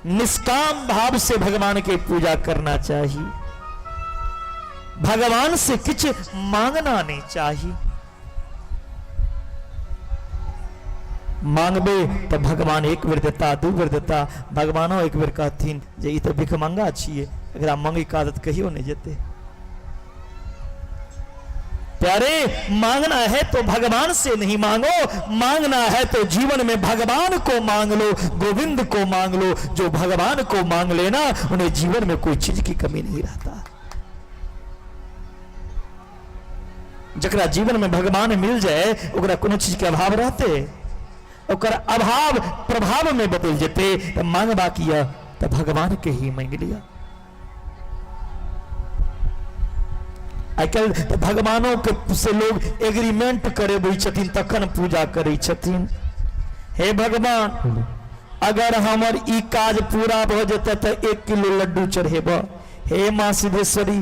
निष्काम भाव से भगवान के पूजा करना चाहिए, भगवान से किछ मांगना नहीं चाहिए। मांगबे तो भगवान एक बेर देता, दू बेर देता। भगवानो एक बेर कहथिन जे ई तो भिखमंगा छियै, एकरा मंगे के आदत कहियो नहीं जेते। प्यारे, मांगना है तो भगवान से नहीं मांगो, मांगना है तो जीवन में भगवान को मांग लो, गोविंद को मांग लो। जो भगवान को मांग लेना उन्हें जीवन में कोई चीज की कमी नहीं रहता। जकरा जीवन में भगवान मिल जाए ओकरा कोनो चीज के अभाव रहते, ओकर अभाव प्रभाव में बदल जेते। तो मांगबा किया तो भगवान के ही मांग लिया। आइ काल्हि तऽ भगवानों के से लोग एग्रीमेंट करेबै छथिन तखन पूजा करै छथिन। हे भगवान, अगर हमर ई काज पूरा भऽ जेतै तऽ 1 किलो लड्डू चढ़ेब। हे माँ सिद्धेश्वरी,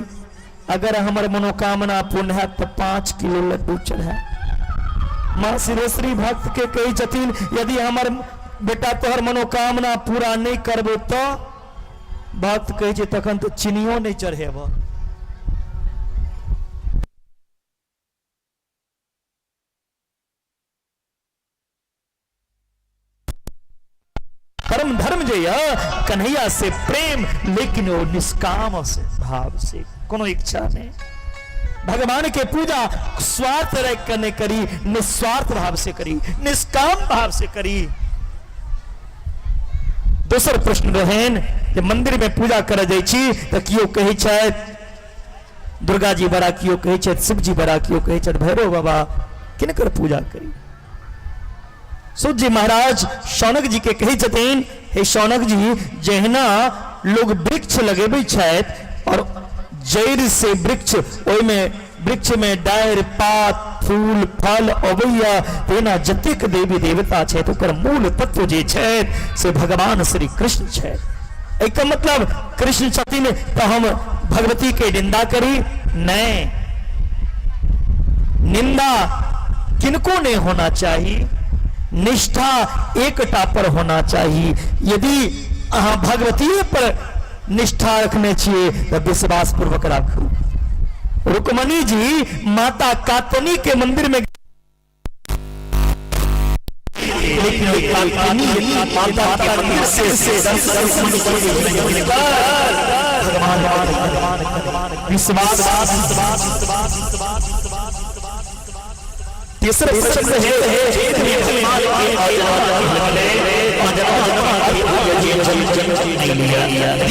अगर हमर मनोकामना पूर्ण हैत तऽ 5 किलो लड्डू चढ़ायब। माँ सिद्धेश्वरी भक्त के कहै छथिन, यदि हमर बेटा तोहर मनोकामना पूरा नहि करबो तऽ भक्त कहै छै तखन तऽ चीनियो नहि चढ़ेब। परम धर्म जे यऽ कन्हैया से प्रेम, लेकिन ओ निष्काम से भाव से, कोनो इच्छा नहीं। भगवान के पूजा स्वार्थ रख कर नहीं करी, निस्वार्थ भाव से करी, निष्काम भाव से करी। दोसर प्रश्न रहन जे मंदिर में पूजा करे जाइ छी तऽ केओ कहै छथि दुर्गा जी बड़ा, केओ कहै छथि शिव जी बड़ा, केओ कहै छथि भैरव बाबा, किनकर पूजा करी? सूत जी महाराज शौनक जी के कहै छथिन, हे शौनक जी, जहिना लोग वृक्ष लगेबै छथि और जड़ि से वृक्ष ओहिमे वृक्ष में डारि पात फूल फल अबैया, तेना जतेक देवी देवता छथि ओकर मूल तत्व जे छथि से भगवान श्री कृष्ण छथि। एकर मतलब कृष्ण छथिन तऽ हम भगवती के निंदा करी? नहीं, निंदा किनको नहीं होना चाहिए, निष्ठा एकटा पर होना चाहिए। यदि अहाँ भगवती पर निष्ठा रखने छियै तऽ विश्वास पूर्वक राखू। रुक्मणी जी माता कातनी के मंदिर में, लेकिन कातनी माता के मंदिर से भगवान विश्वास। तेसर प्रश्न है, यदि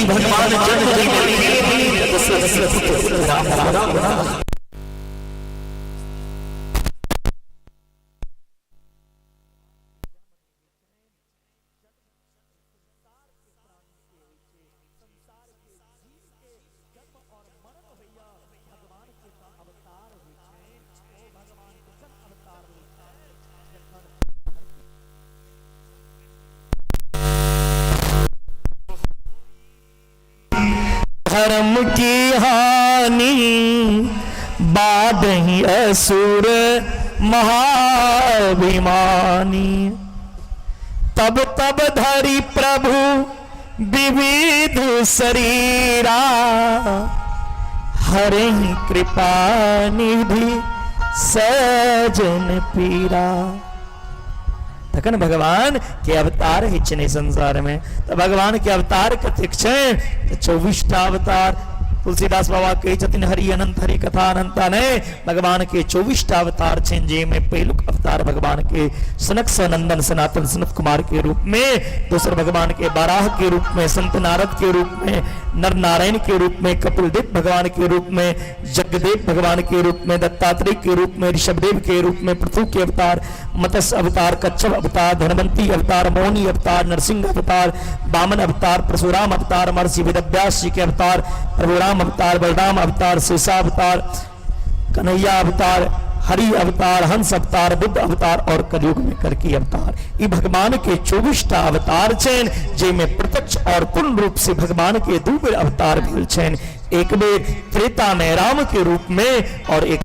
भगवान जन्म राम धर्म की हानि बादही असुर महाभिमानी, तब तब धरि प्रभु विविध शरीरा, हरि कृपा निधि सजन पीरा। तखन भगवान के अवतार होइ छनि संसार में। तऽ भगवान के अवतार कतेक छनि? तऽ 24 टा अवतार। तुलसीदास बाबा कहै छथिन हरि अनंत हरि कथा अनंता। नहि, भगवान के 24 टा अवतार छनि, जाहिमे पहिलुक अवतार भगवान के सनक सनंदन सनातन सनत कुमार के रूप में, दोसर भगवान के बाराह के रूप में, संत नारद के रूप में, नर नारायण के रूप में, कपिल देव भगवान के रूप में, जगदेव भगवान के रूप में, दत्तात्रेय के रूप में, ऋषभदेव के रूप में, पृथु के अवतार, मत्स्य अवतार, कच्छप अवतार, धनवंती अवतार, मोहनी अवतार, नरसिंह अवतार, वामन अवतार, परशुराम अवतार, महर्षि वेदव्यास जी के अवतार, प्रभुराम अवतार, बलराम अवतार, शेषा अवतार, कन्हैया अवतार, हरि अवतार, हंस अवतार, बुद्ध अवतार और कलयुग में करकी अवतार। ये भगवान के 24 टा अवतार छनि, जाहिमे प्रत्यक्ष और पूर्ण रूप से भगवान के दू बेर अवतार भेल छनि, एक बेर त्रेता में राम के रूप में और एक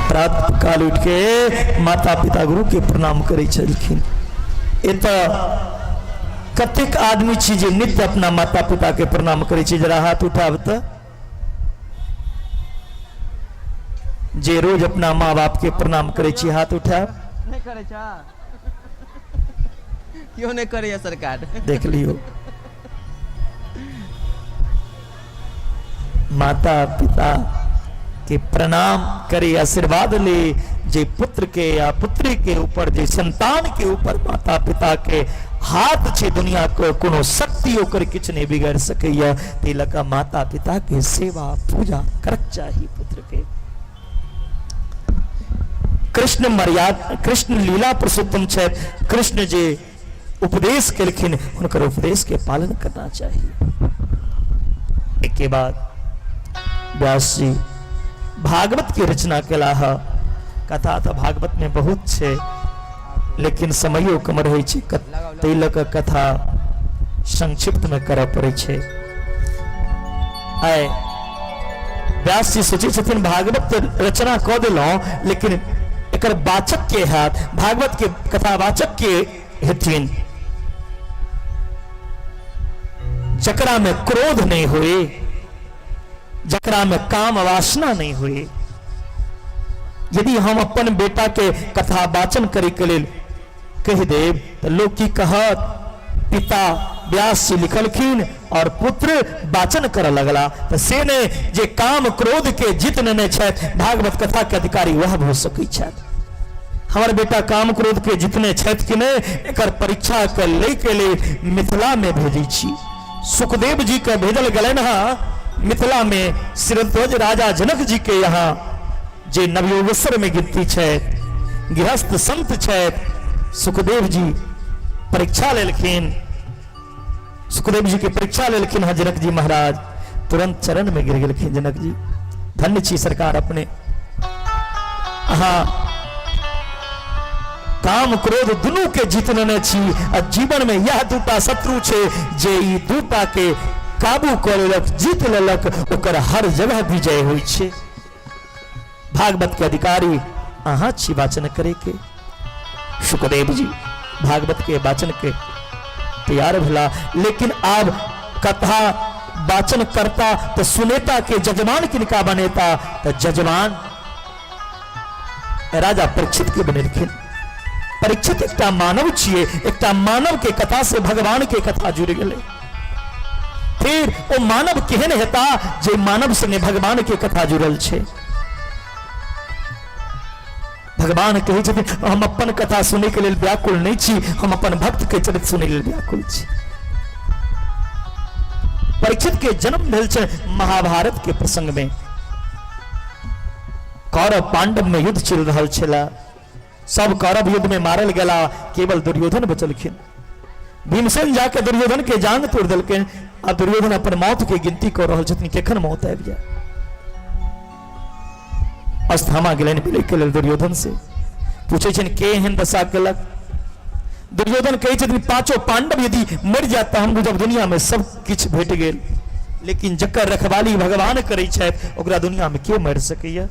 प्रात काल उठि के माता पिता गुरु के प्रणाम करै छलखिन। एतऽ कतेक आदमी छी जे नित्य अपना माता पिता के प्रणाम करै छी? जरा हाथ उठाब तऽ। जे रोज अपना माँ बाप के प्रणाम करै छी, हाथ उठाब। नहि करै छ केओ, नहि करैया सरकार। देख लियौ, माता पिता के प्रणाम करे, आशीर्वाद ले। जे पुत्र के या पुत्री के ऊपर, जे संतान के ऊपर माता पिता के हाथ छे, दुनिया के कोनो शक्ति ओकर किछु नहीं बिगाड़ सकैया। ताहि लऽ कऽ माता पिता के सेवा पूजा करक चाही पुत्र के। कृष्ण मर्यादा, कृष्ण लीला पुरुषोत्तम छथि। कृष्ण जे उपदेश केलखिन, हुनकर उपदेश के पालन करना चाहिए। एक के बाद व्यास जी भागवत के रचना केला ह। कथा तऽ भागवत में बहुत छै, लेकिन समयो कम रहै छै, ताहि लऽ कऽ कथा संक्षिप्त में करऽ पड़ै छै। आइ व्यास जी सोचै छथिन, भागवत तऽ रचना कऽ देलहुँ, लेकिन एकर वाचक के हैत? भागवत के कथावाचक के हेथिन? जकरा में क्रोध नहीं होए, जकरा में काम वासना नहीं होए। यदि हम अपन बेटा के कथा वाचन करे के लेल कहि देब तऽ लोक की कहत? पिता व्यास जी लिखलखिन और पुत्र वाचन करऽ लगला। तऽ से नहि, जे काम क्रोध के जीत नेने छथि, भागवत कथा के अधिकारी वएह भऽ सकैत छथि। हमर बेटा काम क्रोध के जितने छथि कि नहि, एकर परीक्षा के लै के लेल मिथिला में भेजै छी। सुखदेव जी के भेजल गेलनि हँ मिथिला में सिरध्वज राजा जनक जी के यहाँ, जे नवयोगेश्वर में गिनती छथि, गृहस्थ संत छथि। सुखदेव जी परीक्षा लेलखिन। सुखदेव जी के परीक्षा लेलखिन हँ जनक जी महाराज। तुरंत चरण में गिर गेलखिन जनक जी, धन्य छी सरकार अपने, अहाँ काम क्रोध दुनू के जीत लेने छी आ जीवन में यह दूटा शत्रु छै, जे ई दूटा के काबू कऽ लेलक, जीत लेलक, ओकर हर जगह विजय होइ छै। भागवत के अधिकारी अहाँ छी वाचन करे के। सुखदेव जी भागवत के वाचन के तैयार भेला, लेकिन आब कथा वाचन करता तो सुनेता के जजमान किनका बनेता? तो जजमान राजा परीक्षित के बनेलखिन। परीक्षित एकटा मानव छियै, एकटा मानव के कथा से भगवान के कथा जुड़ गेलै। फिर ओ मानव केहन हेता जे मानव संगे भगवान के कथा जुड़ल छै? भगवान कहै छथिन, हम अपन कथा सुनै के लेल व्याकुल नहि छी, हम अपन भक्त के चरित्र सुनै लेल व्याकुल छी। परीक्षित के जन्म भेल छै महाभारत के प्रसंग में। कौरव पांडव में युद्ध चलि रहल छला। सब कौरव युद्ध में मारल गेला, केवल दुर्योधन बचलखिन। भीमसेन जाके दुर्योधन के जांग तोड़ देलखिन आ दुर्योधन अपन मौत के गिनती कऽ रहल छथिन, केखन मौत आबि जाय। अस्थामा गेलनि मिलै के लेल दुर्योधन से, पूछै छनि, के एहन दशा केलक? दुर्योधन कहै छथिन, पांचों पांडव यदि मरि जात तऽ हम बुझब दुनिया में सब किछु भेट गेल, लेकिन जकर रखवाली भगवान करै छथि, ओकरा दुनिया में के मारि सकैया?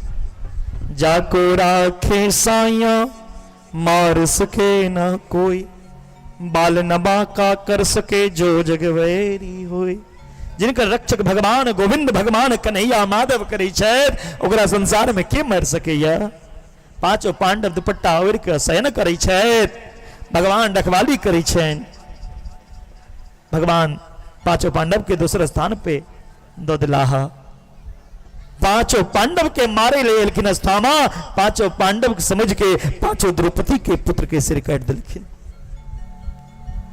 जाको राखे साइया मार सके ना कोई, बाल न बांका कर सके जो जगवैरी होई। जिनकर रक्षक भगवान गोविंद, भगवान कन्हैया माधव करै छथि, ओकरा संसार में के मारि सकैया? पांचों पांडव दुपट्टा ओढ़ि कऽ शयन करै छथि, भगवान रखवाली करै छनि। भगवान पांचों पांडव के दोसर स्थान पे दऽ देलाह। पांचों पांडव के मारे ले एलखिन अस्थामा, पांचों पांडव के समझ के पांचों द्रौपदी के पुत्र के सिर काटि देलखिन।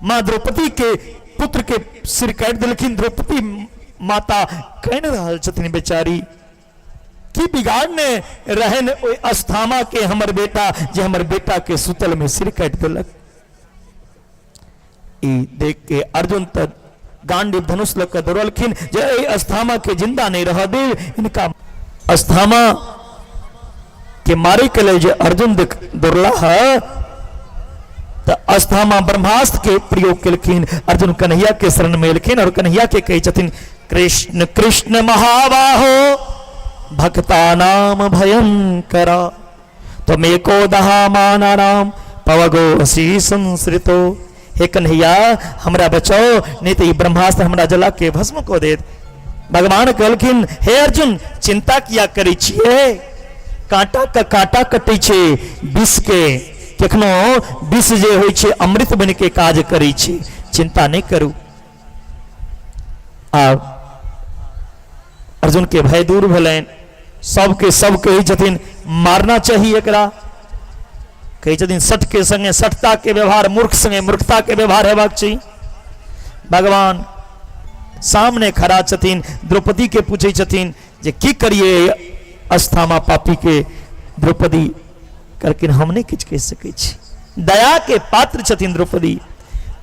मां द्रौपदी के पुत्र के सिर काटि देलखिन। द्रौपदी माता कानि रहल छथिन बेचारी, की बिगाड़ने रहन ओहि अस्थामा के हमर बेटा, जे हमर बेटा के सुतल में सिर काटि देलक? ई देख के अर्जुन तऽ गांडीव धनुष लऽ कऽ दौड़लखिन जे एहि अस्थामा के जिंदा नहीं रह दे इनका। अस्थामा के मारे के लिए जे अर्जुन देख दौड़ला है, तऽ अस्थामा ब्रह्मास्त्र के प्रयोग केलखिन। अर्जुन कन्हैया के शरण में एलखिन और कन्हैया के कहै छथिन, कृष्ण कृष्ण महाबाहो भक्ता नाम भयंकर। त्वमेको दहामानानाम पवगो हसी संसृतो। हे कन्हैया, हमरा बचाओ, नहीं तो ई ब्रह्मास्त्र हमरा जला के भस्म को देत। भगवान कहलखिन, हे अर्जुन, चिंता किया करै छियै? कांटा का कांटा कटै छै, विष के कखनो विष जे होइ छै अमृत बनि के काज करै छै, चिंता नहि करू। आब अर्जुन के भय दूर भेलनि। सबके सब कहै छथिन मारना चाही एकरा, कहै छथिन सठ के संगे सठता के व्यवहार, मूर्ख संगे मूर्खता के व्यवहार हेबाक चाही। भगवान सामने खड़ा छथिन, द्रौपदी के पूछै छथिन जे की करिए अस्थामा पापी के। द्रौपदी कहलखिन, हम नहि किछु कहि सकै छी। दया के पात्र छथिन द्रौपदी।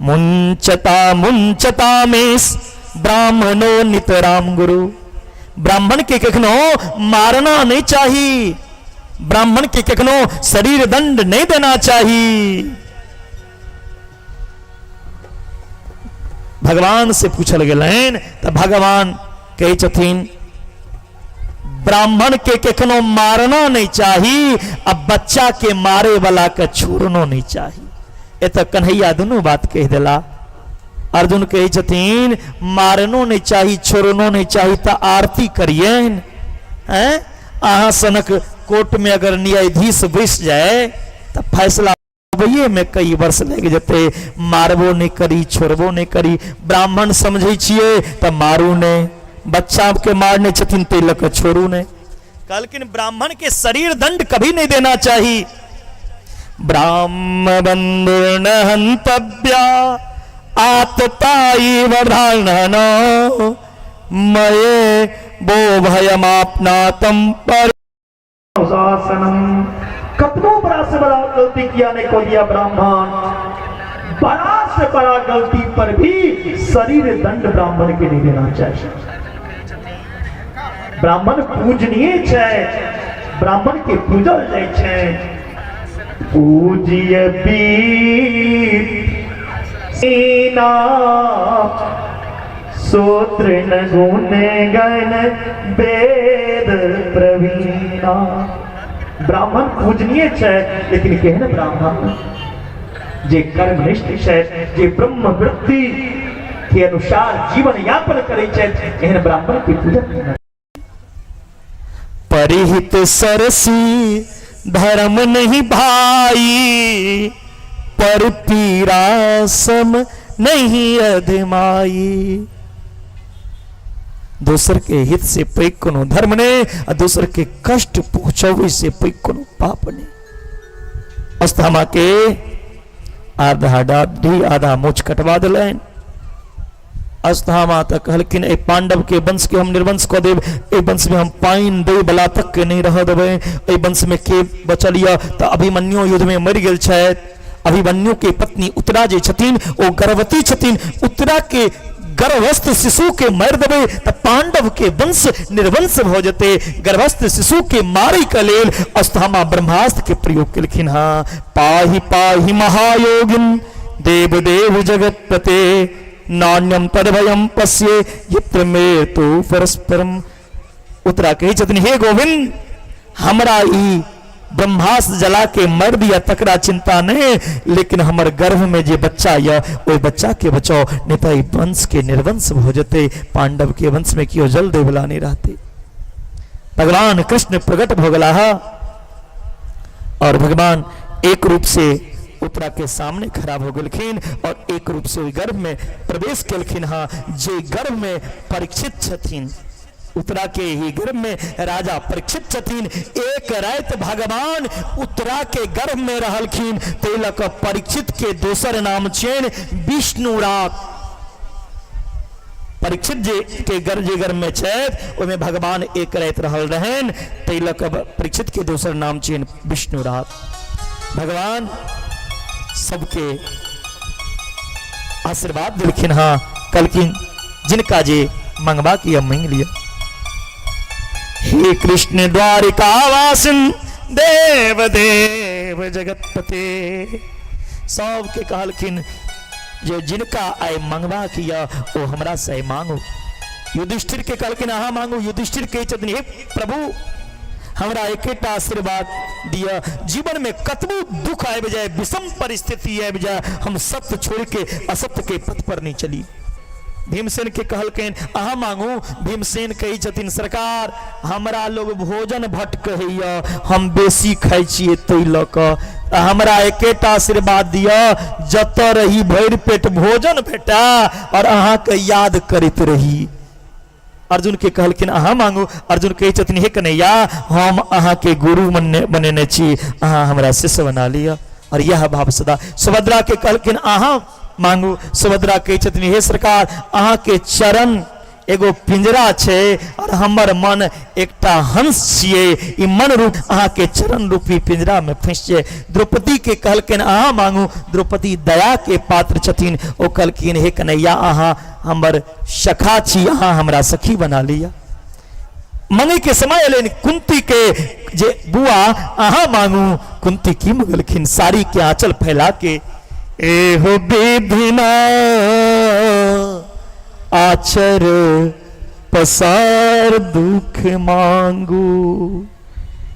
मुंचता मुंचता मेष ब्राह्मणो नितराम गुरु। ब्राह्मण के कखनो मारना नहीं चाही, ब्राह्मण के कखनो शरीर दंड नहीं देना चाही। भगवान से पूछल गेलनि तऽ भगवान कहै छथिन, ब्राह्मण के कखनो मारना नहीं चाही आ बच्चा के मारे वाला के छोड़नो नहीं चाही। एतऽ कन्हैया दुनू बात कहि देला। अर्जुन कहै छथिन मारनो नहीं चाही, छोड़नो नहीं चाही, तऽ आरती करियनि। हैं, अहाँ सनक कोर्ट में अगर न्यायाधीश बैस जाए तऽ फैसला होबैये में कई वर्ष लागि जेतै। मारबो नहि करी, छोड़बो नहि करी। ब्राह्मण समझै छियै तऽ मारू नहि, बच्चा के मारने छथिन ताहि लऽ कऽ छोड़ू नहि। कहलखिन ब्राह्मण के शरीर दंड कभी नहीं देना चाही। ब्राह्म बंधु न हंतव्या आतताई वधान मये बो भयमापनातम पर शासनम। कतनो बड़ा से बड़ा गलती किया नहीं को दिया ब्राह्मण, बड़ा से बड़ा गलती पर भी शरीर दंड ब्राह्मण के नहीं देना चाहिए। ब्राह्मण पूजनीय छै, ब्राह्मण के पूजल जाइ छै। पूज्य पीर सीना सूत्र न गुण गण वेद प्रवीणा। ब्राह्मण पूजनीय छै, लेकिन केहन ब्राह्मण? जे कर्मनिष्ठ छै, जे ब्रह्म वृत्ति के अनुसार जीवन यापन करै छै, एहन ब्राह्मण के पूजा करना। परिहित सरसी धर्म नहीं भाई, पर पीरा सम नहीं अधमाई। दोसर के हित से पैघ कोनो धर्म नहीं आ दोसर के कष्ट पहुंचावे से पैघ कोनो पाप नहीं। अस्थामा के आधा दाढ़ी आधा मूछ कटवा दिलनि। अस्थामा तऽ कहलखिन, एहि पांडव के वंश के हम निर्वंश कऽ देब, एहि वंश में हम पानि दै बला तक के नहीं रह देबै। एहि वंश में के बचल यऽ? तऽ अभिमन्यु युद्ध में मरि गेल छथि। अभिमन्यु के पत्नी उत्तरा जे छथिन ओ गर्भवती छथिन। उत्तरा के गर्भस्थ शिशु के मारि देबै तऽ पांडव के वंश निर्वंश भऽ जेतै। गर्भस्थ शिशु के मारै के लेल अस्थामा ब्रह्मास्त्र के प्रयोग केलखिन। हँ, पाहि पाहि महायोगिन देव देव जगतपते, नान्यम तदभयम पश्ये यत्र मे तो परस्परम। उत्तरा कहै छथिन, हे गोविंद, हमरा ई ब्रह्मास्त्र जला के मर दिया तकरा चिंता नहीं, लेकिन हमर गर्भ में जे बच्चा यऽ ओहि बच्चा के बचाओ, नहीं तऽ ई वंश के निर्वंश भऽ जेतै, पांडव के वंश में केओ जल देवला नहीं रहते। भगवान कृष्ण प्रकट भऽ गेलाह और भगवान एक रूप से उत्तरा के सामने खड़ा हो गेलखिन और एक रूप से ओहि गर्भ में प्रवेश केलखिन। हाँ, जे गर्भ में परीक्षित छथिन, उत्तरा के ही गर्भ में राजा परीक्षित छथिन। एक राति भगवान उत्तरा के गर्भ में रहलखिन, ताहि लऽ कऽ परीक्षित के दोसर नाम छियनि विष्णुरात। परीक्षित जे के गर्भ जे गर्भ में छथि ओहिमे भगवान एक राति रहल रहनि, ताहि लऽ कऽ परीक्षित के दोसर नाम छियनि विष्णुरात। भगवान सबके आशीर्वाद देलखिन। हाँ, कहलखिन जिनका जे मंगवा के मांगि लिअ। हे कृष्ण द्वारिका वासिन देव देव जगतपते, सबके कहलखिन जे जिनका आइ मंगवा के यऽ ओ हमरा से आइ मांगू। युधिष्ठिर के कहलखिन अहाँ मांगू। युधिष्ठिर कहै छथिन, हे प्रभु, हमरा एकेटा आशीर्वाद दिअ, जीवन में कतबो दुख आबि जाए, विषम परिस्थिति आबि जाए, हम सत्य छोड़ के असत्य के पथ पर नहीं चली। भीमसेन के कहलखिन अहाँ मांगू। भीमसेन कहै छथिन सरकार हमरा लोग भोजन भट्ट कहैया, हम बेसी खाइ छियै ताहि लऽ कऽ, तऽ हमरा एकेटा आशीर्वाद दिअ, जतऽ रही भरि पेट भोजन भेटा और अहाँके याद करैत रही। अर्जुन के कहलखिन अहाँ मांगू। अर्जुन कहै छथिन हे कन्हैया हम अहाँके गुरु बनेने छी, अहाँ हमरा शिष्य बना लिअ। और यह भाव सदा। सुभद्रा के कहलखिन अहाँ मांगू। सुभद्रा कहै छथिन हे सरकार अहाँके चरण एगो पिंजरा छै और हमर मन एकटा हंस छियै, ई मन रूप अहाँके चरण रूपी पिंजरा में फंसि जाय। द्रौपदी के कहलखिन अहाँ मांगू। द्रौपदी दया के पात्र छथिन, ओ कहलखिन हे कन्हैया अहाँ हमर सखा छी, अहाँ हमरा सखी बना लिअ। मंगे के समय एलनि कुंती के जे बुआ अहाँ मांगू। कुंती की मंगलखिन, साड़ी के आंचल फैला के, एहो विधिना आचर पसार दुख मांगू।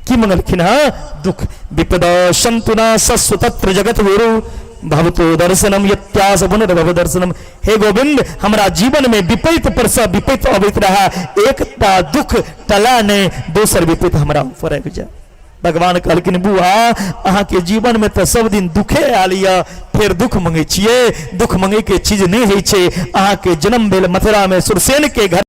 की मंगलखिन हाँ दुख विपदा संतुना सस्वतत्र जगत गुरु भवतो दर्शनम यत्यास पुनर्भव दर्शनम। हे गोविंद हमरा जीवन में विपरीत पर से विपरीत अबैत रहा, एकटा दुख टला ने दोसर विपरीत हमरा ऊपर आबि जाए। भगवान कहलखिन बुआ अहाँ के जीवन में तो सब दिन दुखे आयल यऽ, फेर दुख मंगै छियै, दुख मंगै के चीज नहीं होइ छै। अहाँ के जन्म भेल मथुरा में सुरसेन के घर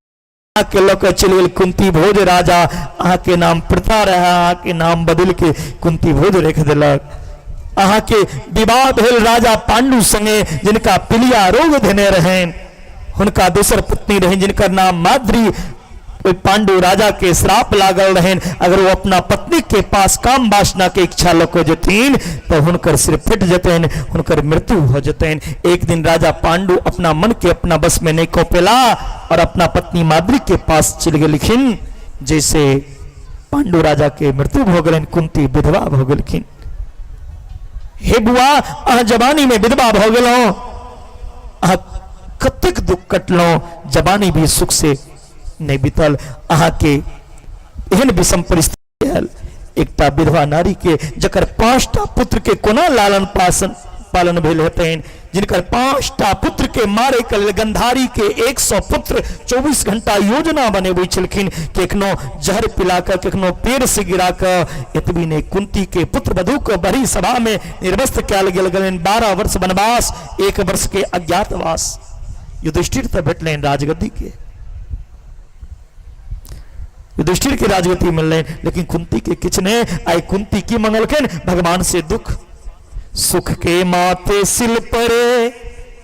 के लऽ कऽ चलि गेल कुंती भोज राजा, अहाँके नाम प्रथा रहै, अहाँके नाम बदलि के कुंती भोज राखि देलक। अहाँके विवाह भेल राजा पांडु संगे जिनका पीलिया रोग धेने रहनि, हुनका दोसर पत्नी रहनि जिनकर नाम माद्री। ओहि पांडु राजा के श्राप लागल रहनि, अगर वो अपना पत्नी के पास काम वासना के इच्छा लऽ कऽ जेथिन तऽ हुनकर सिर फटि जेतनि, हुनकर मृत्यु भऽ जेतनि। एक दिन राजा पांडु अपना मन के अपना बस में नहीं कऽ पेला और अपना पत्नी माद्री के पास चलि गेलखिन, जैसे पांडु राजा के मृत्यु भऽ गेलनि, कुंती विधवा भऽ गेलखिन। हे बुआ अहाँ जवानी में विधवा भऽ गेलहुँ, अहाँ कतेक दुख कटलहुँ, जवानी भी सुख से नहीं बीतल, अहाँके एहन विषम परिस्थिति आयल। एकटा विधवा नारी के जकर 5टा पुत्र के कोना लालन पालन भेल हेतनि, जिनकर 5टा पुत्र के मारे के लेल गंधारी के 100 पुत्र 24 घंटा योजना बनेबै छलखिन, केखनो जहर पिला कऽ केखनो पेड़ से गिरा कऽ। एतबी नहि, कुंती के पुत्र वधू के बड़ी सभा में निर्वस्त्र कयल गेल गेलनि, 12 वर्ष वनवास, 1 वर्ष के अज्ञातवास। युधिष्ठिर तऽ भेटलनि राजगद्दी के, युधिष्ठिर के राजगति मिललनि, लेकिन कुंती के किछु नहि। आइ कुंती की मंगलखिन भगवान से दुख, सुख के माथे सिल परे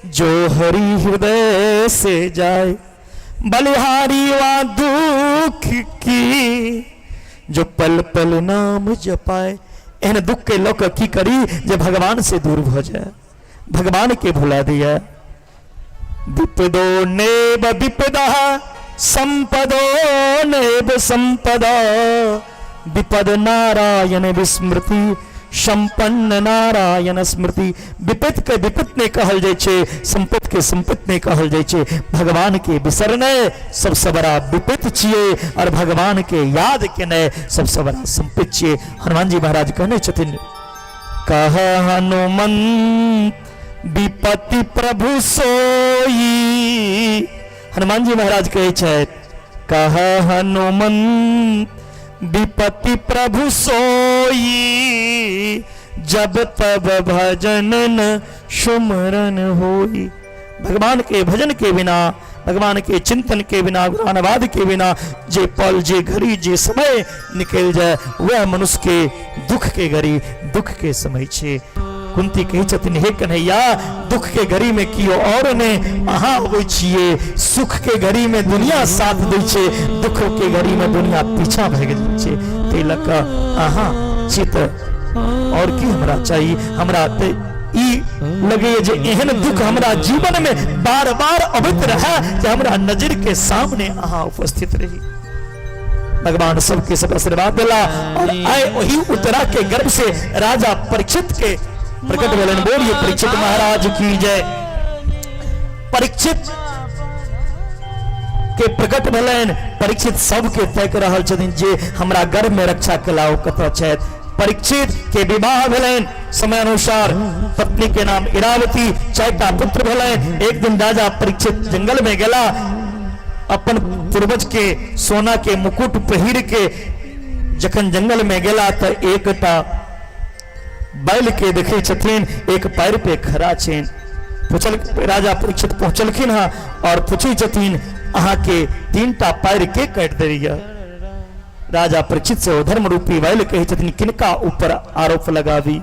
जो हरि हृदय से जाए, बलिहारी वा दुख की जो पल पल नाम जपाए। एहन दुख के लऽ कऽ की करी जे भगवान से दूर भऽ जाए, भगवान के भुला दिया। विपदो नैव विपदः संपदो नैव संपदा, विपद नारायण विस्मृति संपन्न नारायण स्मृति। विपद के विपद नहीं कहल जाइ छै, संपत के संपत नहीं कहल जाइ छै। भगवान के बिसरने सबसे बड़ा विपद छियै और भगवान के याद केने सबसे बड़ा संपत छियै। हनुमान जी महाराज कहने छथिन, कह हनुमंत विपत्ति प्रभु सोई। हनुमान जी महाराज कहै छथि, कह हनुमंत विपत्ति प्रभु सोई, जब तब भजन न सुमरन होई। भगवान के भजन के बिना, भगवान के चिंतन के बिना, ज्ञानवाद के बिना जे पल जे घड़ी जे समय निकल जाए वह मनुष्य के दुख के घड़ी दुख के समय छे। कुंती कहै छथिन, हे कन्हैया दुख के घड़ी में कियो और ने अहाँ अबै छियै, सुख के घड़ी में दुनिया साथ दै छै, दुख के घड़ी में दुनिया पीछा भागि जाइ छै। ताहि लऽ कऽ अहाँ छी तऽ और की हमरा चाही। हमरा तऽ ई लगैए जे एहन दुख हमरा जीवन में बार बार अबैत रहए जे हमरा नजर के सामने अहाँ उपस्थित रही। भगवान सबके सब आशीर्वाद दिला और आए वही उत्तरा के गर्भ से राजा परीक्षित के प्रकट भेलन। बोलिए परीक्षित महाराज की जय। परीक्षित के प्रकट भेलनि। परीक्षित सबके ताकि रहल छथिन जे हमरा गर्भ में रक्षा केला ओ कतऽ छथि। परीक्षित के विवाह भेलनि समय अनुसार, पत्नी के नाम इरावती, 4टा पुत्र भेलनि। एक दिन राजा परीक्षित जंगल में गेला, अपन पूर्वज के सोना के मुकुट पहिर के जखन जंगल में गेला तऽ एकटा बैल के देखै छथिन, एक पैर पे खड़ा छनि। पूछल राजा परीक्षित पहुंचलखिन हँ और पूछै छथिन अहाँ के 3टा पैर के काटि देलियै? राजा परीक्षित से ओ धर्म रूपी बैल कहै छथिन किनका ऊपर आरोप लगाबी?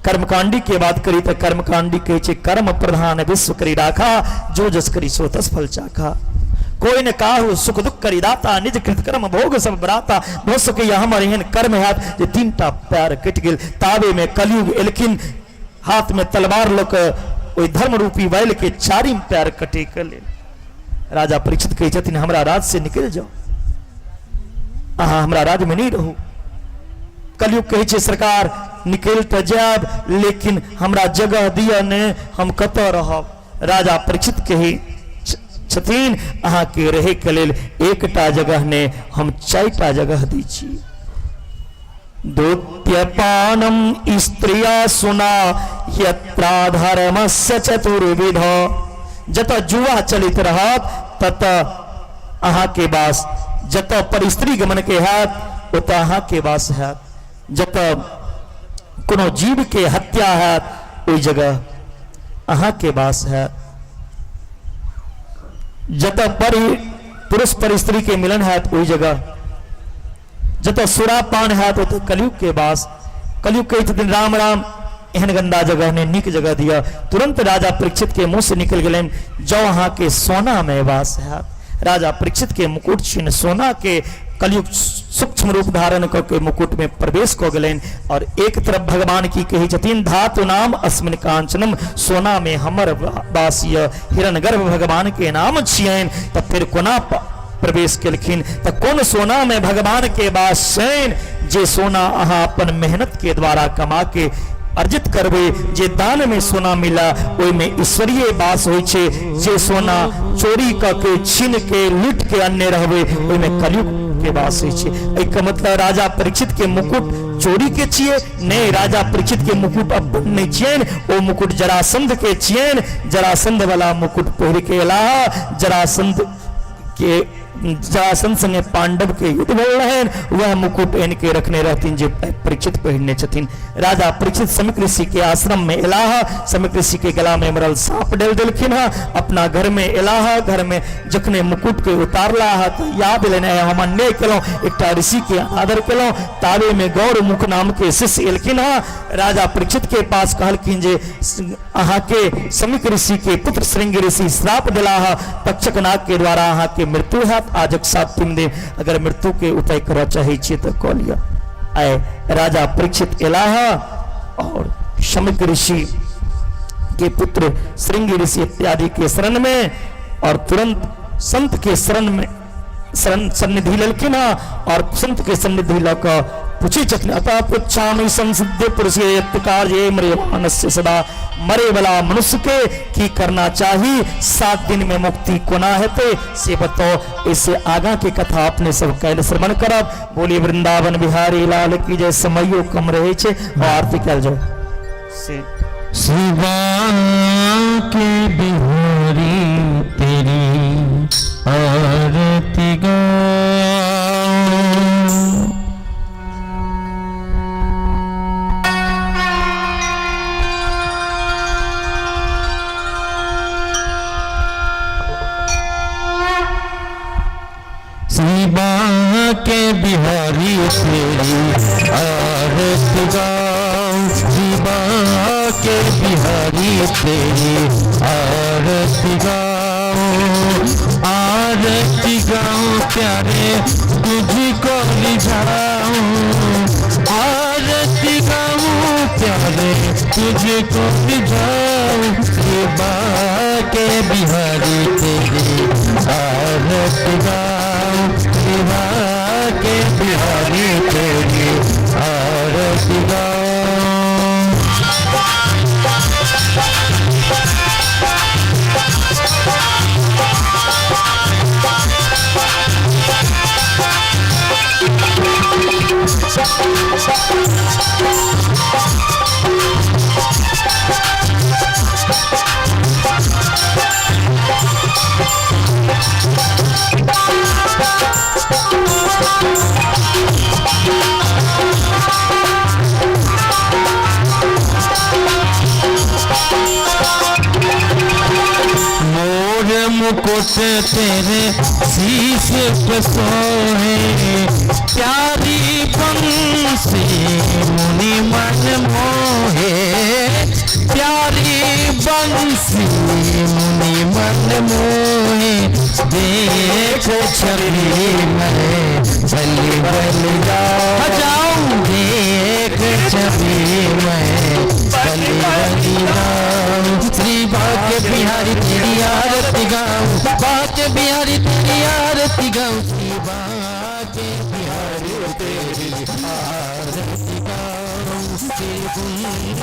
कर्मकांडी के बात करी तऽ कर्मकांडी कहै छै कर्म प्रधान विश्व करी राखा, जो जस करी सो तस फल चाखा। कोई न काहू सुख दुख करी दाता, निज कृत कर्म भोग सब बराता। भऽ सकैया हमर एहन कर्म हैत जे 3टा पैर कटि गेल। ताबे में कलयुग एलखिन, हाथ में तलवार लऽ कऽ ओहि धर्म रूपी बैल के 4 पैर कटे के लेल। राजा परीक्षित कहै छथिन हमरा राज से निकलि जाउ, अहाँ हमरा राज में नहीं रहू। कलयुग कहै छै सरकार निकलि तऽ जायब लेकिन हमरा जगह दिअ ने, हम कतऽ रहब? राजा परीक्षित कहै छथिन अहाँके रहै के लेल एकटा जगह ने, हम 4टा जगह दै छी। द्वितीयपानम स्त्रिया सुना यत्रा धर्मस्य चतुर्विध। जतऽ जुआ चलैत रहत ततऽ अहाँके वास, जतऽ पर स्त्री गमन के हैत ओतऽ अहाँके वास हैत, जतऽ कोनो जीव के हत्या हैत ओहि जगह अहाँके वास हैत, जतऽ पर पुरुष पर स्त्री के मिलन हैत ओहि जगह, जतऽ सुरापान हैत ओतऽ कलयुग के वास। कलयुग कहै छथिन राम राम एहन गंदा जगह नहि, नीक जगह दिअ। तुरंत राजा परीक्षित के मुंह से निकल गेलनि जौ अहाँके सोना में वास हैत। राजा परीक्षित के मुकुट छीन सोना के कलयुग सूक्ष्म रूप धारण कऽ के मुकुट में प्रवेश कऽ गेलनि। और एक तरफ भगवान की कहै छथिन धातु नाम अस्मिन कांचनम, सोना में हमर वास यऽ, हिरण्यगर्भ भगवान के नाम छियनि, तऽ फेर कोना प्रवेश केलखिन? तऽ कोन सोना में भगवान के वास छनि? जे सोना अहाँ अपन मेहनत के द्वारा कमा के अर्जित करबै, जे दान में सोना मिला ओहिमे ईश्वरीय वास होइ छै। जे सोना चोरी कऽ के छीन के लूट के अनने रहबै ओहिमे कलयुग के वास होइ छै। एहिके मतलब राजा परीक्षित के मुकुट चोरी के छियै? नहि, राजा परीक्षित के मुकुट अपन नहि छियनि, ओ मुकुट जरासंध के छियनि। जरासंध वाला मुकुट पहिर के एलाह, जरासंध के जरासंध संगे पांडव के युद्ध भेल रहनि, वह मुकुट एन के रखने रहथिन जे परीक्षित पहिरने छथिन। राजा परीक्षित समीक ऋषि के आश्रम में एलाह, समीक ऋषि के गला में मरल सांप डाल देलखिन हँ। अपना घर में एलाह, घर में जखने मुकुट के उतारला तऽ याद एलनि हम अन्याय केलहुँ, एकटा ऋषि के आदर केलहुँ। ताबे में गौर मुख नाम के शिष्य एलखिन हँ, राजा परीक्षित के पास कहलखिन जे अहाँके समीक ऋषि के पुत्र श्रृंग ऋषि श्राप दिलाह, तक्षक नाग के द्वारा अहाँके मृत्यु हैत आजक 7 दिन, अगर मृत्यु के उपाय करऽ चाहै छियै तऽ कऽ लिअ। आइ राजा परीक्षित एलाह और शमीक ऋषि के पुत्र श्रृंग ऋषि इत्यादि के शरण में और तुरंत संत के शरण में शरण सन्निधि लेलखिन हँ और संत के सन्निधि लऽ कऽ पूछै छथिन अतः पृच्छामि संसिद्ध पुरुषे कार्ये म्रियमाणस्य सदा, मरे वाला मनुष्य के की करना चाही, 7 दिन में मुक्ति कोना हेतै से बताओ। इससे आगा के कथा अपने सब काल्हि श्रवण करब। बोलिए वृंदावन बिहारी लाल की जय। समयो कम रहे छै और आरती कयल जाओ। से शिवा के बिहारी तेरी आरती गाऊं। शिवा के बिहारी तेरी आरती गाऊं, शिवा के बिहारी तेरी आरती गाऊं, आरती गाऊं प्यारे तुझको रिझाऊं, आरती गाऊं प्यारे तुझको रिझाऊं, शिवा के बिहारी तेरी आरती गाऊं, शिवा के बिहारी तेरी आरती गाऊं। मुकुट तेरे शीश पे सोहे, प्यारी बंसी मुनि मन मोहे, प्यारी बंसी मुनि मन मोहे, देख छवि मैं बलि बलि जाऊं, देख छवि मैं बलि बलि जाऊं। श्री बाके बिहारी तेरी आरती गाऊं, बाके बिहारी तेरी आरती गाऊं, श्री बाके बिहारी तेरी आरती गाऊं, श्री कुंज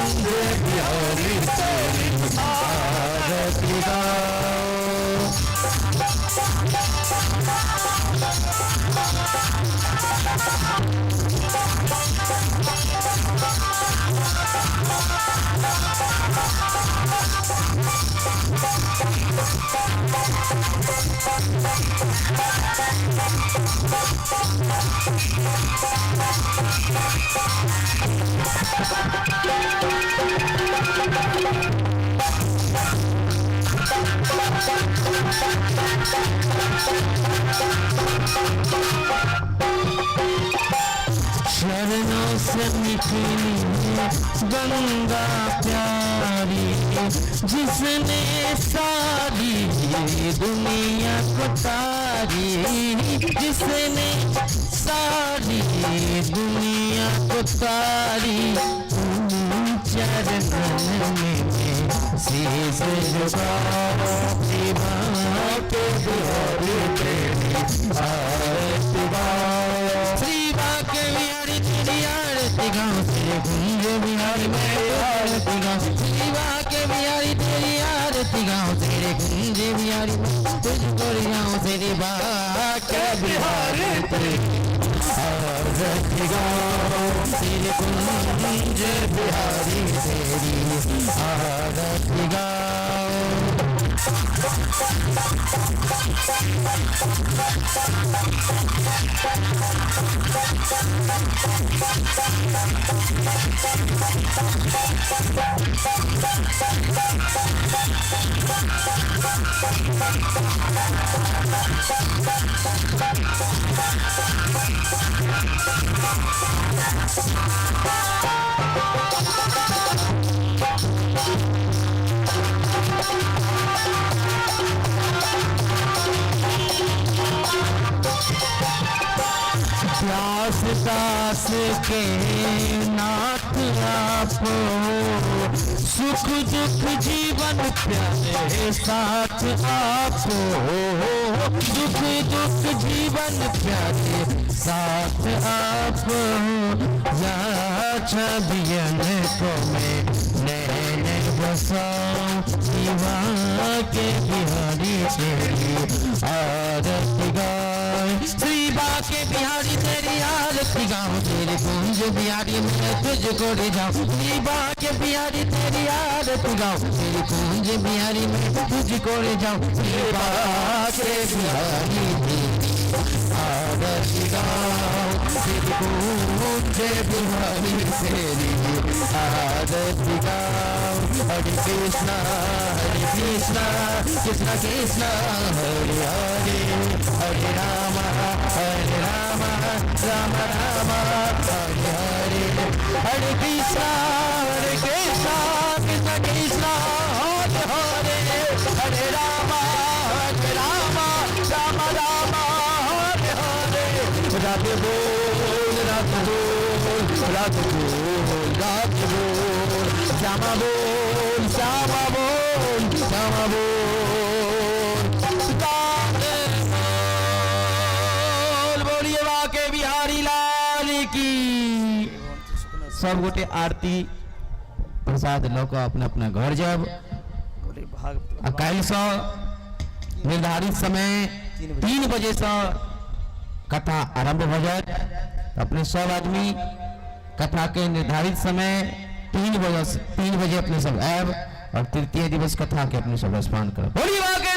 बिहारी तेरी आरती गाऊं। शरणों से निकली है गंगा प्यारी, जिसने सारी दुनिया को तारी, जिसने सारी दुनिया को तारी, चरणन में शीश झुकाऊं, बाके बिहारी तेरी आरती गाऊं, श्री बाके बिहारी तेरी आरती गाऊं, श्री कुंज बिहारी मैं आरती गाऊं, श्री बाके बिहारी तेरी आरती गाऊं, तेरे कुंज बिहारी मैं तुझको रिझाऊं, श्री बाके बिहारी तेरी आरती गाऊं, श्री कुंज बिहारी तेरी आरती गाऊं। प्यास दास के नाथ आप हो, सुख दुख जीवन प्यारे साथ आप हो, सुख दुख जीवन प्यारे साथ आप हो, या छबियन को मैं नैन बसाऊं, शिवा के बिहारी तेरी आरती गाऊं, श्री बाके बिहारी तेरी आरती गाऊं, तेरे कुंज बिहारी मैं तुझको रिझाऊं, श्री बाके बिहारी तेरी आरती गाऊं, तेरे कुंज बिहारी मैं तुझको रिझाऊं, श्री बाके बिहारी तेरी आरती गाऊं, तेरे कुंज बिहारी तेरी आरती गाऊं। हरे कृष्णा हरे कृष्णा कृष्णा कृष्णा हरे हरे, हरे राम हरे राम राम राम हरे हरे, हरे कृष्णा हरे कृष्णा कृष्णा कृष्णा हरे हरे, हरे राम हरे राम राम राम हरे हरे। राधे बोल राधे बोल राधे बोल राधे बोल, श्यामा बोल श्यामा बोल श्यामा बोल, राधे बोल। बोलिए बाके बिहारी लाल की। सब गोटे आरती प्रसाद लऽ कऽ अपना अपना घर जायब। आ काल्हिसँ निर्धारित समय 3 बजेसँ कथा आरंभ भऽ जायत। अपने सब आदमी कथा के निर्धारित समय 3 बजे अपने सब आयब और तृतीय दिवस कथा के अपने सब रसपान करब। बोलिए बाके